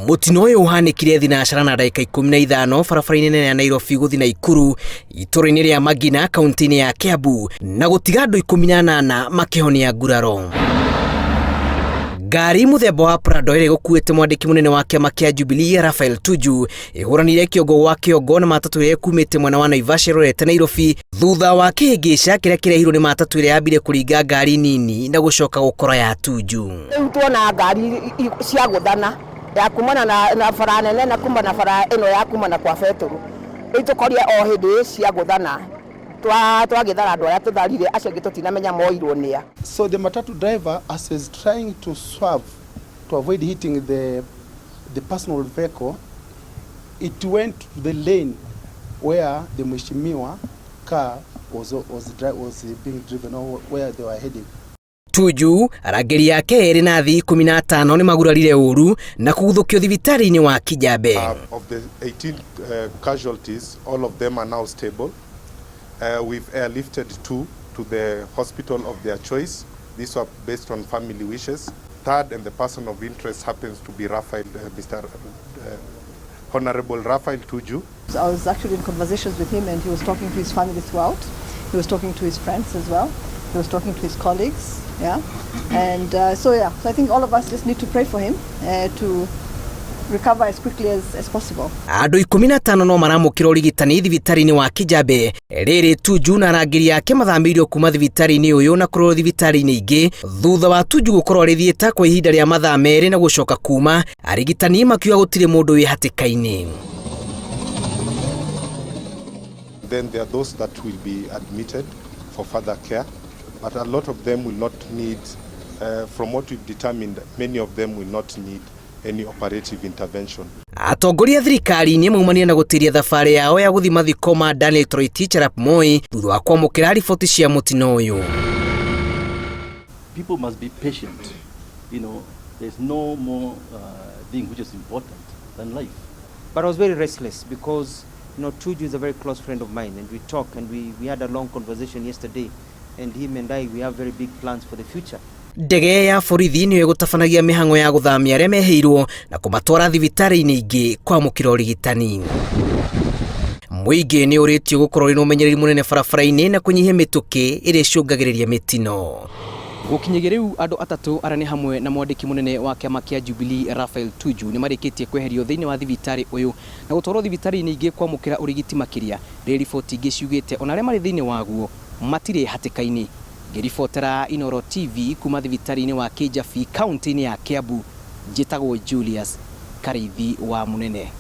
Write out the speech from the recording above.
Mũtino ũyũ ũhanĩkire thinacara na ndagĩka 15 barabara-inĩ nene ya Nairobi gũthiĩ Naikuru itũũra-inĩ rĩa Magina kaunti-inĩ ya Kiambu na gũtiga andũ 18 makĩhonia nguraro. Ngari mũthemba wa Prado ĩrĩa ĩgũkuĩte mwandĩki mũnene wa kĩama kĩa Jubilee Raphael Tuju ĩhũranire kĩongo gwa kĩongo na matatũ ĩrĩa ĩkumĩte mwena wa Naivasha ĩrorete Nairobi thutha wa kĩhĩngĩca kĩrĩa kĩrehirwo nĩ matatũ ĩrĩa yambire kũringa ngari nini na gũcoka gũkora ya Tuju. Rĩu tuona ngari ciagũthana ya kumana na bara nene na kuma na bara ĩno ya kuma na kwa Betũrũ, rĩu tũkorire o hĩndĩ ciagũthana twagĩthara andũ arĩa tũtharire, acio angĩ tũtinamenya moirwo nĩa. So the matatu driver, as he's trying to swerve to avoid hitting the personal vehicle, it went to the lane where the Mheshimiwa car was being driven or where they were heading. Tuju arangĩri ake erĩ na athii 15 nĩ magurarire ũru na kũguthũkio thibitarĩ-inĩ wa Kijabe. Of the 18 casualties, all of them are now stable. We've airlifted 2 to the hospital of their choice. These were based on family wishes. Third, and the person of interest happens to be Raphael, Mr. Honorable Raphael Tuju. I was actually in conversations with him, and he was talking to his family throughout. He was talking to his friends as well. He was talking to his colleagues, yeah. And so I think all of us just need to pray for him to recover as quickly as possible. Andũ 15 no maramũkĩra ũrigitani thibitarĩ-inĩ wa Kijabe. Rĩrĩ Tuju na arangĩri ake mathamĩirio kuma thibitarĩ-inĩ ũyũ na kũrorwo thibitarĩ-inĩ ingĩ thutha wa Tuju gũkorwo arĩ thiĩta kwa ihinda rĩa mathaa merĩ na gũcoka kuma arigitani makiuga gũtirĩ mũndũ wĩ hatĩka-inĩ. Then there are those that will be admitted for further care, but a lot of them will not need, from what we've determined, many of them will not need any operative intervention. Atongoria thirikari-inĩ maumanire na gũtĩria thabarĩ yao ya gũthiĩ mathiko ma Daniel Toroitich arap Moi thutha wa kwamũkĩra riboti cia mũtino ũyũ. People must be patient. You know, there's no more thing which is important than life. But I was very restless because, you know, Tuju is a very close friend of mine, and we talk, and we had a long conversation yesterday, and him and I, we have very big plans for the future. Ndege ya borithi nĩyo ĩgũtabanagia mĩhang'o ya gũthamia arĩa mehĩirwo na kũmatwara thibitarĩ-inĩ ingĩ kwamũkĩra ũrigitani. Mũingĩ nĩ ũrĩtio gũkorwo ũrĩ na ũmenyereri mũnene barabara-inĩ na kũnyihia mĩtũkĩ ĩrĩa ĩcũngagĩrĩria mĩtino. Gũkinyagia rĩu andũ atatũ arĩa nĩ hamwe na mwandĩki mũnene wa kĩama kĩa Jubilee Raphael Tuju nĩ marĩkĩtie kweherio thĩinĩ wa thibitarĩ ũyũ na gũtwarwo thibitarĩ-inĩ ingĩ kwamũkĩra ũrigiti makĩria. Rĩrĩ riboti ingĩ ciugĩte ona arĩa marĩ thĩinĩ waguo matirĩ hatĩka-inĩ. Ngĩribotera Inooro TV kuma thibitarĩ-inĩ wa Kijabe kaunti-inĩ ya Kiambu, njĩtagwo Julius Kariithi wa Munene.